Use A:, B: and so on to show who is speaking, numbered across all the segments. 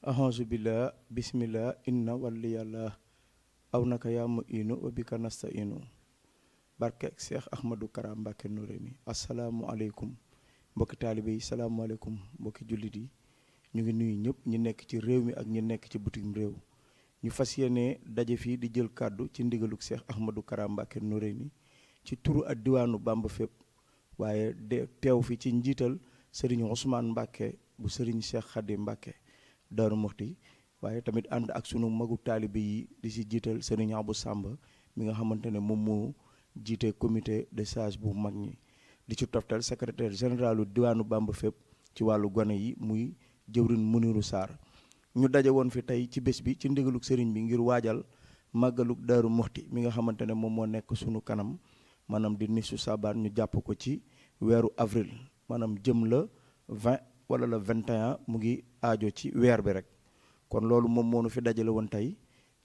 A: ahonsu billah bismillah inna waliyallah aw naka yaa mu inu wa bika nasta'inu barke Cheikh Ahmadou Kara Mbacké Noreyni asalaamualeykum mbokki taalibe yi salaamualeykum mbokki jullit yi ñu ngi nuyu ñëpp ñi nekk ci réew mi ak ñi nekk ci bitim réew ñu fas yéene daje fii di jël kàddu ci ndigaluk Cheikh Ahmadou Kara Mbacké Noreyni ci turu ak diwaanu Bamba fépp waaye de teew fi ci njiital Serigne Ousmane Mbacké bu Serigne Cheikh Khady Mbacké Daaru Muxti waaye tamit ànd ak sunu magu taalibe yi di si jiital Serigne Abou Samba mi nga xamante ne moom moo jiite comité de sage bu mag ñi di ci toftal secrétaire généralu diwaanu Bamba fépp ci wàllu gone yi muy jëwrin Muniru Sarr ñu daje woon fi tey ci bés bi ci ndigaluk sëriñ bi ngir waajal màggaluk Daaru Muxti mi nga xamante ne moom moo nekk sunu kanam maanaam di nisu saabaan ñu jàpp ko ci weeru avril maanaam jëm la 20 wala la 21 mu ngi aajo ci weer bi rek kon loolu moom moo nu fi dajale woon tey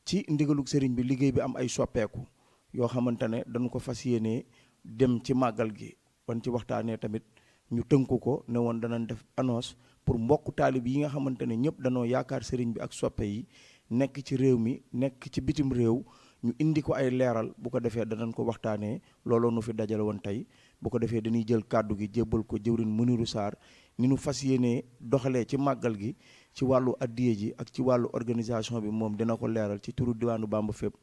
A: ci ndigaluk sëriñ bi liggéey bi am ay soppeeku yoo xamante ne dañu ko fas yéenee dem ci màggal gi wan ci waxtaanee tamit ñu tënku ko ne woon danañ def annonce pour mbokku taalib yi nga xamante ne ñëpp danoo yaakaar sëriñ bi ak soppe yi nekk ci réew mi nekk ci bitim réew ñu indi ko ay leeral bu ko defee danañ ko waxtaanee looloo nu fi dajale woon tey bu ko defee dañuy jël kàddu gi jébbal ko jëwrin Muniru Sarr ni nu fas yéenee doxalee ci màggal gi ci wàllu addiye ji ak ci wàllu organisation bi moom dina ko leeral ci turu diwaanu Bamba fépp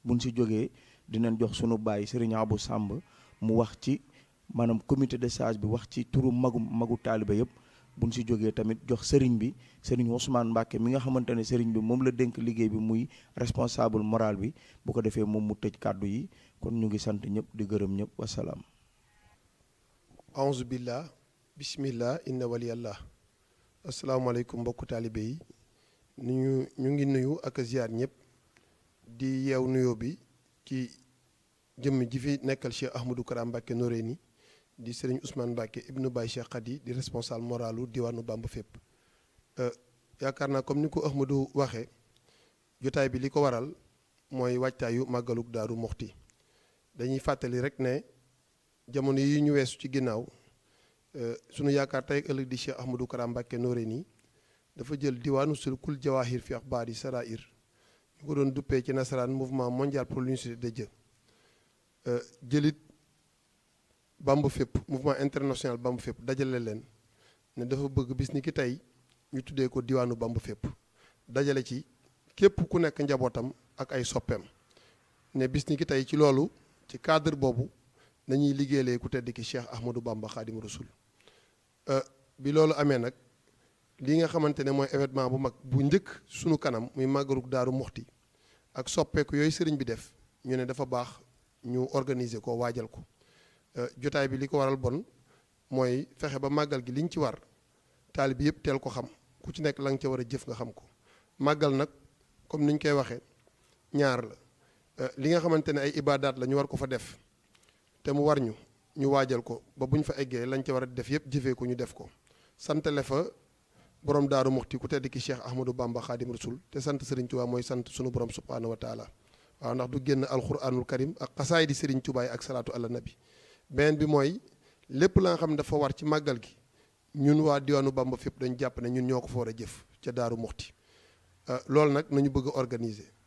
A: buñ si jógee dinañ jox sunu baay Serigne Abou Samba mu wax ci maanaam comité de sage bi wax ci turu magu taaliba yëpp buñ si jógee tamit jox sëriñ bi Serigne Ousmane Mbacké mi nga xamante ne sëriñ bi moom la dénk liggéey bi muy responsable moral bi bu ko defee moom mu tëj kàddu yi kon ñu ngi sant ñëpp di gërëm ñëpp wasalaam.
B: aouzu billah bismillah inna waliyallah asalaamaaleykum mbokku taalibe yi ñu ngi nuyu ak ziar ñëpp di yeew nuyoo bi ci jëmm ji fi nekkal Cheikh Ahmadou Kara Mbacké Noreyni di Serigne Ousmane Mbacké ibnu Baye Cheikh Khady di responsable moralu diwaanu Bamba fépp yaakaar naa comme ni ko Ahmadou waxee jotaay bi li ko waral mooy waajtaayu màggaluk Daaru Muxti dañuy fàttali rek ne jamono yi ñu weesu ci ginnaaw sunu yaakaar tey ëllëg di Cheikh Ahmadou Kara Mbacké Noreyni dafa jël diwaanu sulkul jawahir fi axbaari sarair ñu ko doon duppee ci nasaraan mouvement mondial pour l'unité de Dieu jëlit Bamba fépp mouvement international Bamba fépp dajale leen ne dafa bëgg bis ni ki tey ñu tuddee ko diwaanu Bamba fépp dajale ci képp ku nekk njabootam ak ay soppeem ne bis ni ki tey ci loolu ci cadre boobu nañuy liggéeyee ku tedd ki Cheikh Ahmadou Bamba Khadim Rasoul bi loolu amee nag li nga xamante ne mooy événement bu mag bu njëkk sunu kanam muy màggaluk Daaru Muxti ak soppeeku yooyu sëriñ bi def ñu ne dafa baax ñu organiser ko waajal ko jotaay bi li ko waral bon mooy fexe ba màggal gi liñ ci war taalib bi yëpp teel ko xam ku ci nekk la nga ca war a jëf nga xam ko màggal nag comme niñ koy waxee ñaar la li nga xamante ne ay ibaadaat la ñu war ko fa def te mu war ñu waajal ko ba bu ñu fa eggee lañ ca war a def yëpp jëfee ko ñu def ko santale fa borom Daaru Muxti ku tedd ki Cheikh Ahmadou Bamba Khadim Rasoul te sant Serigne Touba mooy sant sunu borom subhanahu wa taala waaw ndax du génn alquranul karim ak xasaay di Serigne Touba yi ak salaatu ala nabi beneen bi mooy lépp la nga xam ne dafa war ci màggal gi ñun waa diwaanu Bamba fépp dañu jàpp ne ñun ñoo ko fa war a jëf ca Daaru Muxti loolu nag nañu bëgg a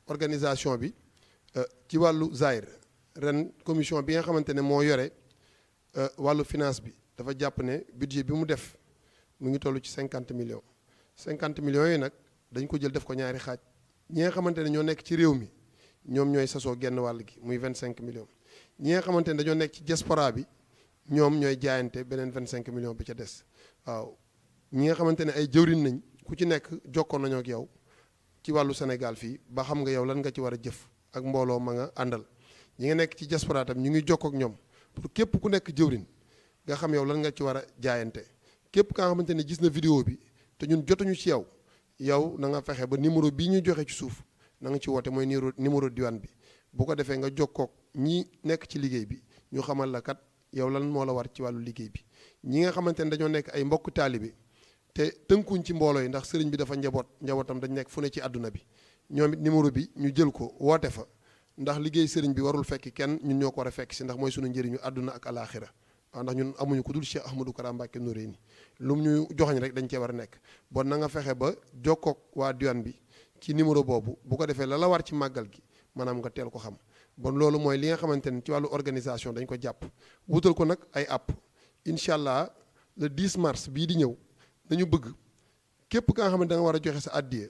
B: organisation bi ci wàllu Zaïre ren commission bi nga xamante ne moo yore wàllu finance bi dafa jàpp ne budget bi mu def mu ngi toll ci 50 millions 50 millions yi nag dañ ko jël def ko ñaari xaaj ñi nga xamante ne ñoo nekk ci réew mi ñoom ñooy sasoo genn wàll gi muy 25 millions ñi nga xamante ne dañoo nekk ci diaspora bi ñoom ñooy jaayante beneen 25 millions bi ca des waaw ñi nga xamante ne ay jëwriñ nañ ku ci nekk jokkoon nañoo ak yow ci wàllu Sénégal fii ba xam nga yow lan nga ci war a jëf ak mbooloo ma nga àndal ñi nga nekk ci diaspora tam ñu ngi jokkoo ak ñoom pour képp ku nekk jëwriñ nga xam yow lan nga ci war a jaayante képp ka nga xamante ne gis na vidéo bi te ñun jotuñu ci yow na nga fexe ba numéro bii ñu joxe ci suuf na nga ci woote mooy numéro diwaan bi bu ko defee nga jokkoog ñi nekk ci liggéey bi ñu xamal la kat yow lan moo la war ci wàllu liggéey bi ñi nga xamante ne dañoo nekk ay mbokk taalibe te tënkuñ ci mbooloo yi ndax sëriñ bi dafa njabootam dañ nekk fu ne ci àdduna bi ñoom it numéro bi ñu jël ko woote fa ndax liggéey sëriñ bi warul fekk kenn ñun ñoo ko war a fekk si ndax mooy sunu njëriñu àdduna ak alaaxira waaw ndax ñun amuñu ku dul Cheikh Ahmadou Kara Mbacké Noreyni lu mu ñu joxañ rek dañ cee war a nekk bon na nga fexe ba jokkoog waa diwaan bi ci numéro boobu bu ko defee la war ci màggal gi maanaam nga teel ko xam bon loolu mooy li nga xamante ni ci wàllu organisation dañ ko jàpp wutal ko nag ay app incha allah le 10 mars bii di ñëw dañu bëgg képp ka nga xamante da nga war a joxe sa addiya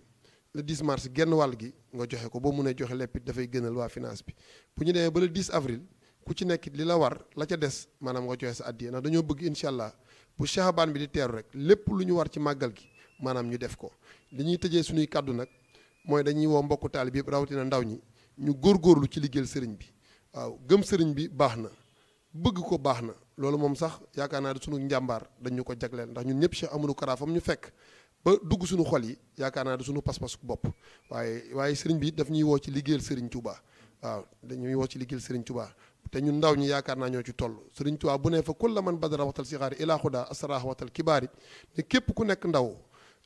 B: le 10 mars genn wàll gi nga joxe ko boo mënee joxe lépp it dafay gënal waa finance bi bu ñu demee ba le 10 avril ku ci nekk li la war la ca des maanaam nga joxe sa addiya ndax dañoo bëgg incha allah bu Shaabaan bi di teeru rek lépp lu ñu war ci màggal gi maanaam ñu def ko li ñuy tëjee suñuy kàddu nag mooy dañuy woo mbokku taalib yëpp rawatina ndaw ñi ñu góorgóorlu ci liggéeyal sëriñ bi waaw gëm sëriñ bi baax na bëgg ko baax na loolu moom sax yaakaar naa sunu njàmbaar dañu ko jagleel ndax ñun ñëpp Cheikh Ahmadou Kara fam ñu fekk ba dugg suñu xol yi yaakaar naa du suñu pas-pas bopp waaye sëriñ bi daf ñuy woo ci liggéeyal sëriñ Touba waaw dañuy woo ci liggéeyal sëriñ Touba te ñun ndaw ñi yaakaar naa ñoo ci toll sëriñ Touba bu ne fa kulla man badara waxtal sixaari ilaa xuda asraax waxtal kibaari ne képp ku nekk ndaw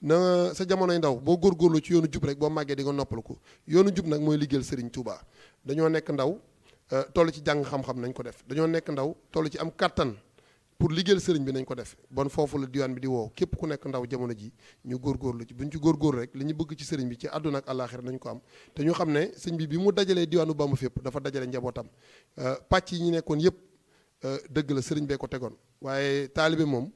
B: na sa jamonoy ndaw boo góorgóorlu ci yoonu jub rek boo màggee di nga noppal ko yoonu jub nag mooy liggéeyal sëriñ Touba dañoo nekk ndaw toll ci jàng xam-xam nañ ko def dañoo nekk ndaw toll ci am kattan pour liggéeyal sëriñ bi nañ ko def bon foofu la diwaan bi di woo képp ku nekk ndaw jamono ji ñu góorgóorlu ci bu ñu ci góorgóorlu rek li ñu bëgg ci sëriñ bi ci àdduna ak àllaaxira nañ ko am te ñu xam ne sëñ bi mu dajalee diwaanu Bamba fépp dafa dajale njabootam pàcc yi ñu nekkoon yëpp dëgg la sëriñ bee ko tegoon waaye taalibe moom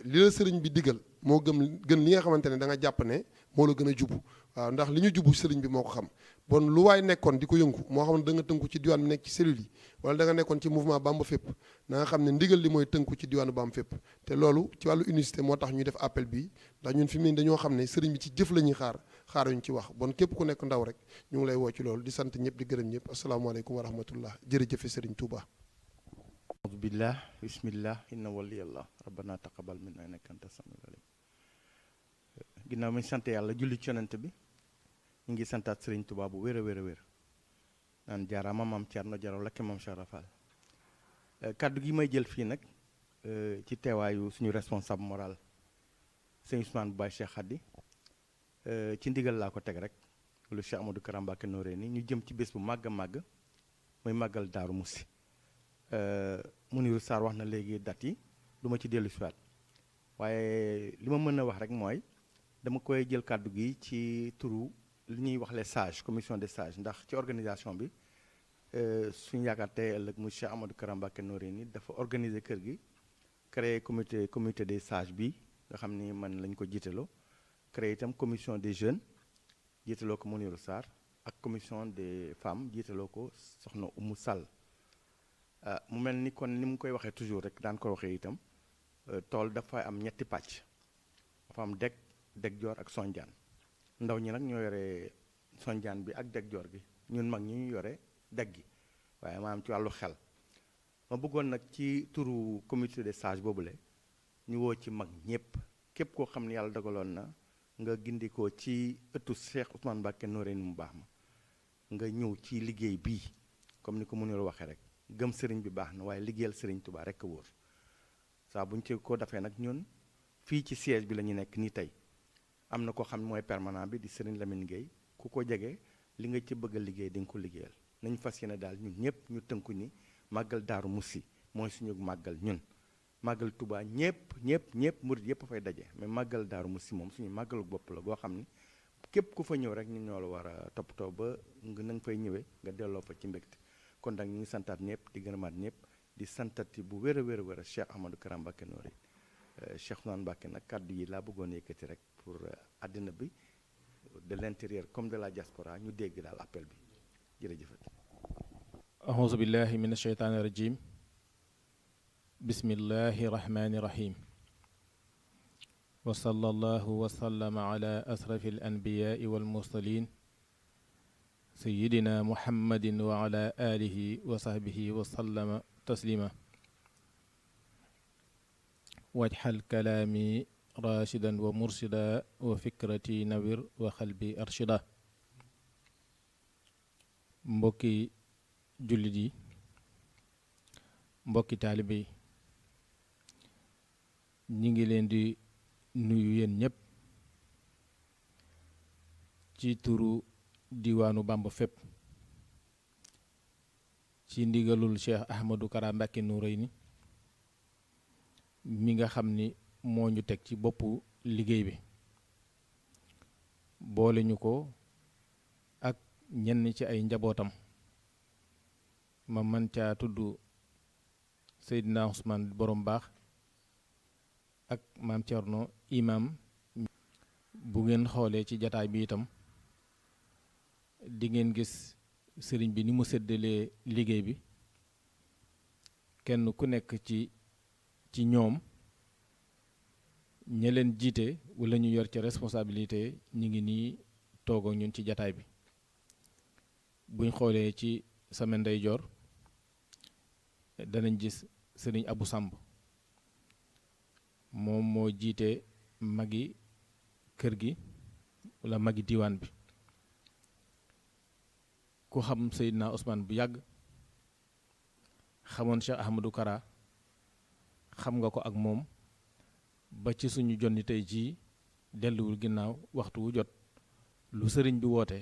B: li la sëriñ bi digal moo gën li nga xamante ne da nga jàpp ne moo la gën a jubu waaw ndax li ñu jubu sëriñ bi moo ko xam bon lu waay nekkoon di ko yëngu moo xam ne da nga tënku ci diwaan bi nekk ci cellule yi wala da nga nekkoon ci mouvement Bamba fépp na nga xam ne ndigal li mooy tënku ci diwaanu Bamba fépp te loolu ci wàllu unicité moo tax ñuy def appel bi ndax ñun fi mu ne dañoo xam ne sëriñ bi ci jëf la ñuy xaaruñ ci wax bon képp ku nekk ndaw rek ñu ngi lay woo ci loolu di sant ñëpp di gërëm ñëpp asalaamaaleykum wa rahmatullah jërëjëfe sëriñ Touba
A: auzu billah bismillah inna waliyallah rabbana taqabbal minna innaka anta samiul alim ginnaaw mi sant yàlla julli ci yonent bi ñu ngi santaat sëriñ Touba bu wér a wér a wér naan jaaraama maam Thierno Jaraw lakke maam Cheikh Rafal kaddu gi may jël fii nag ci teewaayu suñu responsable moral sëñ Ousmane Baye Cheikh Khady ci ndigal laa ko teg rek lu Cheikh Ahmadou Kara Mbacké Noreyni ñu jëm ci bés bu màgg a màgg muy màggal Daaru Musi Mounirou Sarr wax na léegi date yi du ma ci dellu siwaat waaye li ma mën a wax rek mooy dama koy jël kàddu gi ci turu li ñuy wax les sages commission des sages ndax ci organisation bi suñu yaakaar tey ëllëg mu Cheikh Ahmadou Kara Mbacké Noreyni dafa organiser kër gi créer comité des sages bi nga xam ni man lañ ko jiitaloo créer itam commission des jeunes jiitaloo ko Mounirou Sarr ak commission des femmes jiitaloo ko soxna Oumou Sall mu mel ni kon ni mu koy waxee toujours rek daan ko waxee itam tool dafa am ñetti pàcc dafa am deg joor ak sonjaan ndaw ñi nag ñoo yore sonjaan bi ak deg joor gi ñun mag ñi ñu yore deg gi waaye maanaam ci wàllu xel ma bëggoon nag ci turu comité des sages boobule ñu woo ci mag ñëpp képp koo xam ne yàlla dogaloon na nga gindikoo ci ëttu Cheikh Ousmane Mbacké Noreyni mu baax ma nga ñëw ci liggéey bii comme ni ko Mounirou waxee rek gëm sëriñ bi baax na waaye liggéeyal sëriñ Touba rek a wóor saa bu ñu ci ko defee nag ñun fii ci siège bi la ñu nekk nii tey am na koo xam ne mooy permanent bi di sëriñ Lamine Gueye ku ko jege li nga ci bëgg a liggéey di nga ko liggéeyal nañ fas yéene daal ñun ñëpp ñu tënku ni màggal Daaru Musi mooy suñu màggal ñun màggal Touba ñëpp murit yëpp fay daje mais màggal Daaru Musi moom suñu màggalu bopp la goo xam ni képp ku fa ñëw rek ñun ñoo la war a toppatoo ba nga na nga fay ñëwee nga delloo fa ci mbégte kon nag ñu ngi santaat ñëpp di gërëmaat ñëpp di santati bu wér a wér a Cheikh Ahmadou Kara Mbacké Noreyni Cheikh Ousmane Mbacké nag kàddu yi laa bëggoon yëkkati rek pour àddina bi de l'intérieur comme de la diaspora ñu dégg daal appel bi jërëjëfati
C: auzu billahi min asheytaani rajim bismillahi rahmani rahim wa sallallahu wa sallama ala asrafi al anbiyaai wal mursalin sayidina muhammadin wa ala alihi wa sahbihi wa sallama taslima wajxal kalaami rashidan wa mursida wa fikrati nawir wa xalbi arshida mbokki jullit yi mbokki taalibe yi ñi ngi leen di nuyu yéen ñépp ci turu diwaanu Bamba fépp ci ndigalul Cheikh Ahmadou Kara Mbacké Noreyni mi nga xam ni moo ñu teg ci boppu liggéey bi boole ñu ko ak ñenn ci ay njabootam ma mën caa tudd Seydina Ousmane borom baax ak maam Thierno imam. Bu ngeen xoolee ci jataay bi itam di ngeen gis sëriñ bi ni mu séddalee liggéey bi kenn ku nekk ci ñoom ña leen jiite wala ñu yor ci responsabilité ñu ngi nii toog ak ñun ci jataay bi. buñ xoolee ci sama ndeyjoor danañ gis sëriñ Abu Samb moom moo jiite magi kër gi wala magi diwaan bi. ku xam Seydina Ousmane bu yàgg xamoon Cheikh Ahmadou Kara xam nga ko ak moom ba ci suñu jonni tey jii delluwul ginnaaw waxtu wu jot lu sëriñ bi woote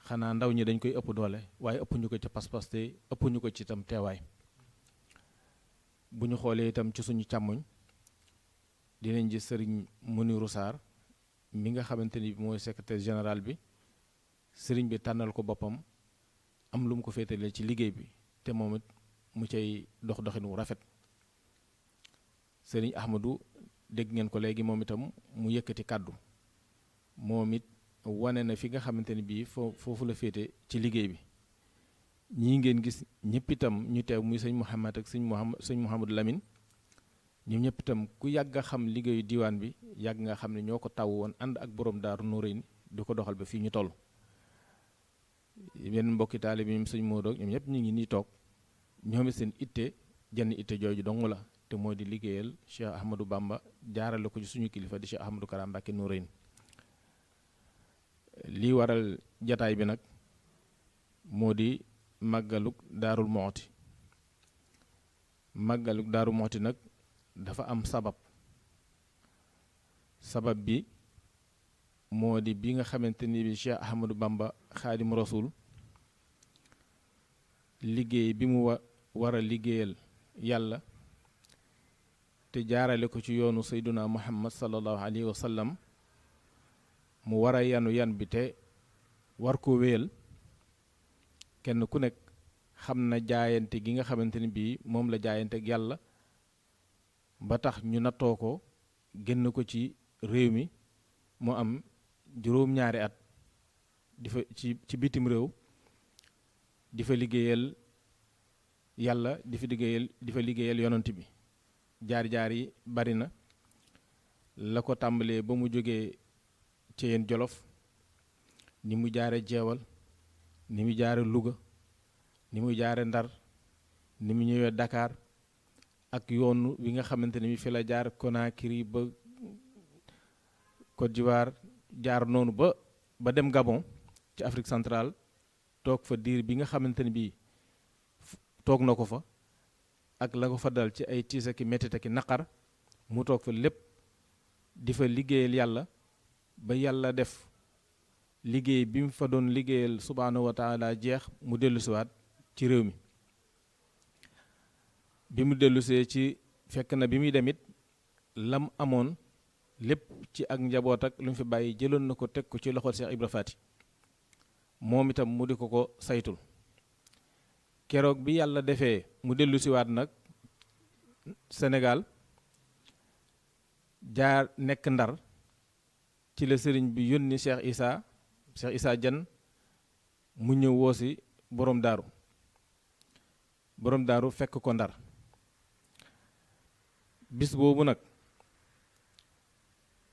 C: xanaa ndaw ñi dañ koy ëpp doole waaye ëpp ñu ko ci pas-pas te ëpp ñu ko ci itam teewaay. bu ñu xoolee itam ci suñu càmmoñ dinañ gis sëriñ Muniru Sarr mi nga xamante ni mooy secrétaire général bi sëriñ bi tànnal ko boppam am lu mu ko féetalee ci liggéey bi te moom it mu cay doxin wu rafet. sëriñ Ahmadou dégg ngeen ko léegi moom itam mu yëkkati kàddu moom it wane na fi nga xamante ni bii foofu la féete ci liggéey bi. ñii ngeen gis ñëpp itam ñu teew muy sëñ Mouhamad ak sëñ Mouhamadou Lamine ñoom ñëpp itam ku yàgg a xam liggéeyu diwaan bi yàgg nga xam ne ñoo ko taw woon ànd ak borom Daaru Nuurayni di ko doxal ba fii ñu toll. yenn mbokki taalibe bi ñoom sëñ Modou ñoom ñëpp ñu ngi nii toog ñoom it seen itte jenn itte jooju dong la te moo di liggéeyal Cheikh Ahmadou Bamba jaarale ko ci suñu kilifa di Cheikh Ahmadou Kara Mbacké Noreyni. lii waral jataay bi nag moo di màggaluk Daarul Muxti. màggaluk Daaru Muxti nag dafa am sabab bi moo di bi nga xamante ni bi Cheikh Ahmadou Bamba Xaadim Rasul liggéey bi mu war a liggéeyal yàlla te jaarale ko ci yoonu Seyduna Muhammad sallallahu alayhi wa sallam mu war a yanu yan bi te war ko wéyal kenn ku nekk xam na jaayante gi nga xamante ni bii moom la jaayante ak yàlla ba tax ñu nattoo ko génn ko ci réew mi mu am juróom-ñaari at di fa ci bitim réew di fa liggéeyal yàlla di fa liggéeyal yonent bi. jaar yi bari na la ko tàmbalee ba mu jógee ci yeen Jolof ni mu jaare jeewal ni mu jaare Louga ni mu jaare Ndar ni mu ñëwee Dakar ak yoonu wi nga xamante ne mi fi la jaar Conakry ba Côte d'Ivoire jaar noonu ba dem Gabon ci Afrique centrale toog fa diir bi nga xamante ne bii toog na ko fa ak la ko fa dal ci ay tiis aki mettit aki naqar mu toog fa lépp di fa liggéeyal yàlla ba yàlla def liggéey bi mu fa doon liggéeyal subhaanahu wa taala jeex mu dellusiwaat ci réew mi. bi mu dellusee ci fekk na bi muy demit lam amoon lépp ci ak njaboot ak lu mu fi bàyyi jëloon na ko teg ko ci loxol Cheikh Ibra Faty moom itam mu di ko saytul. keroog bi yàlla defee mu dellusiwaat nag Sénégal jaar nekk Ndar ci la sëriñ bi yónni Cheikh Issa Diène mu ñëw woosi borom daaru fekk ko Ndar. bis boobu nag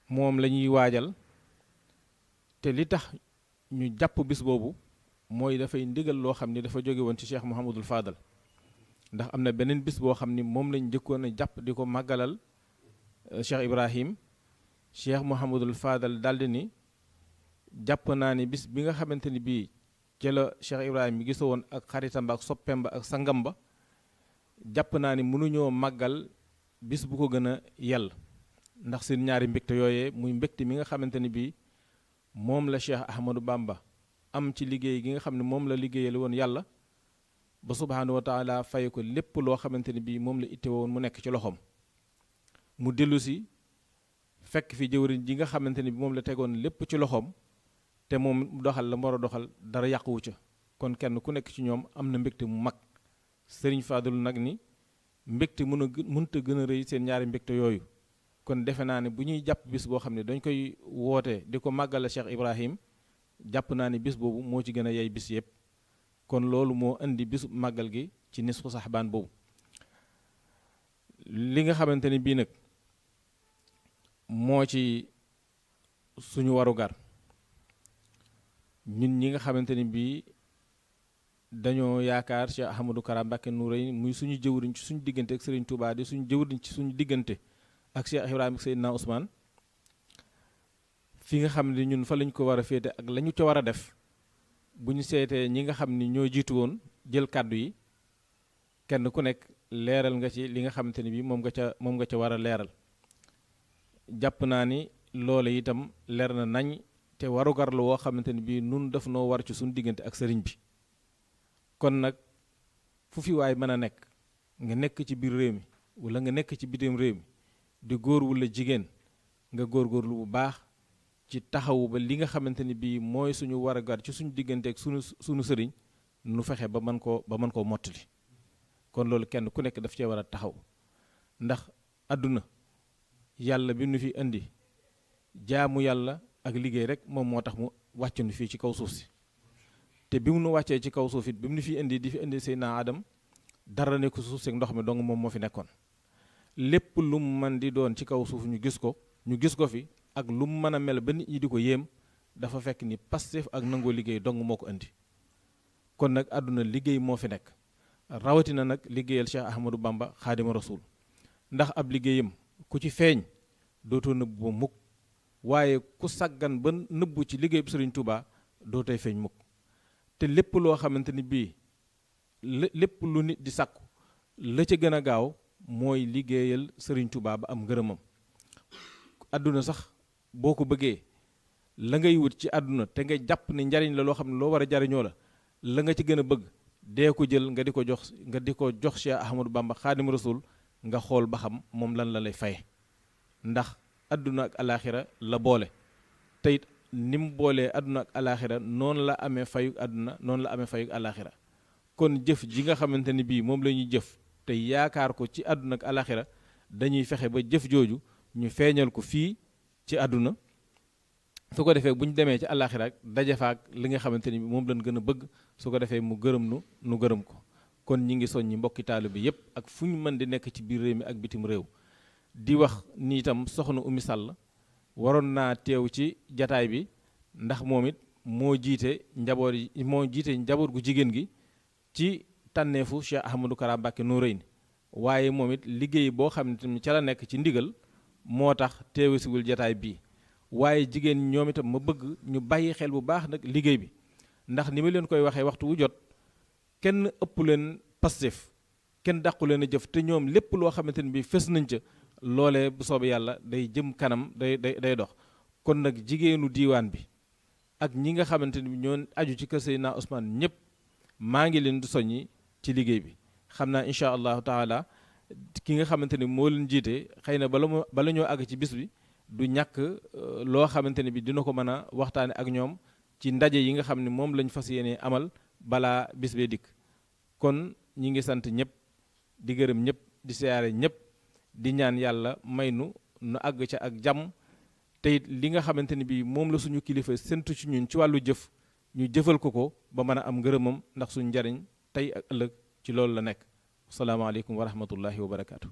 C: moom la ñuy waajal te li tax ñu jàpp bis boobu mooy dafay ndigal loo xam ni dafa jóge woon ci Cheikh Mouhamadul Fadal ndax am na beneen bis boo xam ni moom lañ njëkkoon a jàpp di ko màggalal Cheikh Ibrahim. Cheikh Mouhamadul Fadal daldi ni jàpp naa ni bis bi nga xamante ni bii ci la Cheikh Ibrahim bi gisoo woon ak xaritam ba ak soppeem ba ak sangam ba jàpp naa ni mënuñoo màggal bis bu ko gën a yell ndax seen ñaari mbégte yooyee muy mbégte mi nga xamante ni bii moom la Cheikh Ahmadou Bamba am ci liggéey gi nga xam ne moom la liggéeyal woon yàlla ba subhaanahu wa taala fay ko lépp loo xamante ni bii moom la itte woon mu nekk ci loxoom mu dellu si fekk fi jëwriñ ji nga xamante ni bi moom la tegoon lépp ci loxoom te moom doxal la mu war a doxal dara yàquwu ca kon kenn ku nekk ci ñoom am na mbégte mu mag sëriñ Fadilu nag ni mbégte mënta gën a rëy seen ñaari mbégte yooyu kon defe naa ne bu ñuy jàpp bis boo xam ne dañ koy woote di ko màggale Cheikh Ibrahim jàpp naa ni bis boobu moo ci gën a yey bis yëpp kon loolu moo indi bisu màggal gi ci nisfu saxbaan boobu li nga xamante ni bii nag moo ci suñu warugar ñun ñi nga xamante ni bii dañoo yaakaar Cheikh Ahmadou Kara Mbacké Noreyni muy suñu jëwriñ ci suñu diggante ak Serigne Touba di suñu jëwriñ ci suñu diggante ak Cheikh Ibrahima ak Seydina Ousmane fi nga xam ne ñun fa lañ ko war a féete ak la ñu ca war a def bu ñu seetee ñi nga xam ni ñoo jiitu woon jël kàddu yi kenn ku nekk leeral nga ci li nga xamante ni bii moom nga ca war a leeral jàpp naa ni loole itam leer na nañ te warugar la woo xamante ni bii nun daf noo war ci suñu diggante ak sëriñ bi kon nag fu fi waay mën a nekk nga nekk ci biir réew mi wala nga nekk ci bitim réew mi di góor wala jigéen nga góorgóorlu bu baax ci taxawu ba li nga xamante ni bii mooy suñu warugar ci suñu diggante ak suñu sëriñ nu fexe ba mën koo mottali kon loolu kenn ku nekk daf cee war a taxaw ndax àdduna yàlla bi nu fi indi jaamu yàlla ak liggéey rek moom moo tax mu wàcc nu fii ci kaw suuf si te bi mu nu wàccee ci kaw suuf it bi mu nu fi indi di fi indi Seydina Adam dara ne ko suuf si ndox mi dong moom moo fi nekkoon lépp lu mu mën di doon ci kaw suuf ñu gis ko fi ak lu mu mën a mel ba nit ñi di ko yéem dafa fekk ni Pastef ak nangoo liggéey dong moo ko indi kon nag àdduna liggéey moo fi nekk rawatina nag liggéeyal Cheikh Ahmadou Bamba Xaadima Rasul ndax ab liggéeyam ku ci feeñ dootoo nëbb ba mukk waaye ku sàggan ba nëbbu ci liggéey bu Sëriñ Tuubaa dootay feeñ mukk te lépp loo xamante ni bii lépp lu nit di sàkku la ca gën a gaaw mooy liggéeyal Sëriñ Tuubaa ba am ngërëmam àdduna sax boo ko bëggee la ngay wut ci àdduna te nga jàpp ne njariñ la loo xam ne loo war a jariñoo la nga ci gën a bëgg dee ko jël nga di ko jox Cheikh Ahmadou Bamba Xaadimu Rasul nga xool ba xam moom lan la lay faye ndax àdduna ak alaaxira la boole te it ni mu boolee àdduna ak alaaxira noonu la amee fayug àdduna noonu la amee fayug alaaxira kon jëf ji nga xamante ni bii moom la ñuy jëf te yaakaar ko ci àdduna ak alaaxira dañuy fexe ba jëf jooju ñu feeñal ko fii ci àdduna su ko defee bu ñu demee ci alaaxira daje fa ak li nga xamante ni bii moom lañ gën a bëgg su ko defee mu gërëm nu gërëm ko kon ñi ngi soññi mbokki taalibe bi yépp ak fu ñu mën di nekk ci biir réew mi ak bitim réew di wax ni itam soxna Oumy Sall waroon naa teew ci jataay bi ndax moom it moo jiite njaboot gu jigéen gi ci tànneefu Cheikh Ahmadou Kara Mbacké Noreyni waaye moom it liggéey boo xam ne tamit ca la nekk ci ndigal moo tax teewesiwul jataay bii waaye jigéen ñoom itam ma bëgg ñu bàyyi xel bu baax nag liggéey bi ndax ni ma leen koy waxee waxtu wu jot kenn ëpp leen Pastef kenn dàqu leen a jëf te ñoom lépp loo xamante ni bii fës nañ ca loolee bu soobee yàlla day jëm kanam day dox kon nag jigéenu diiwaan bi ak ñi nga xamante ni ñoo aju ci kër Seydina Ousmane ñëpp maa ngi leen di soññi ci liggéey bi xam naa incha allahu taala ki nga xamante ni moo leen jiite xëy na bala ñoo àgg ci bis bi du ñàkk loo xamante ni bi dina ko mën a waxtaane ak ñoom ci ndaje yi nga xam ne moom lañ fas yéene amal balaa bis bee dikk kon ñi ngi sant ñëpp di gërëm ñëpp di siyaare ñëpp di ñaan yàlla may nu àgg ca ak jàmm te it li nga xamante ni bi moom la suñu kilifa séntu ci ñun ci wàllu jëf ñu jëfal ko ba mën a am ngërëmam ndax suñu njariñ tey ak ëllëg ci loolu la nekk asalaamaaleykum wa rahmatullahi wa barakaatu.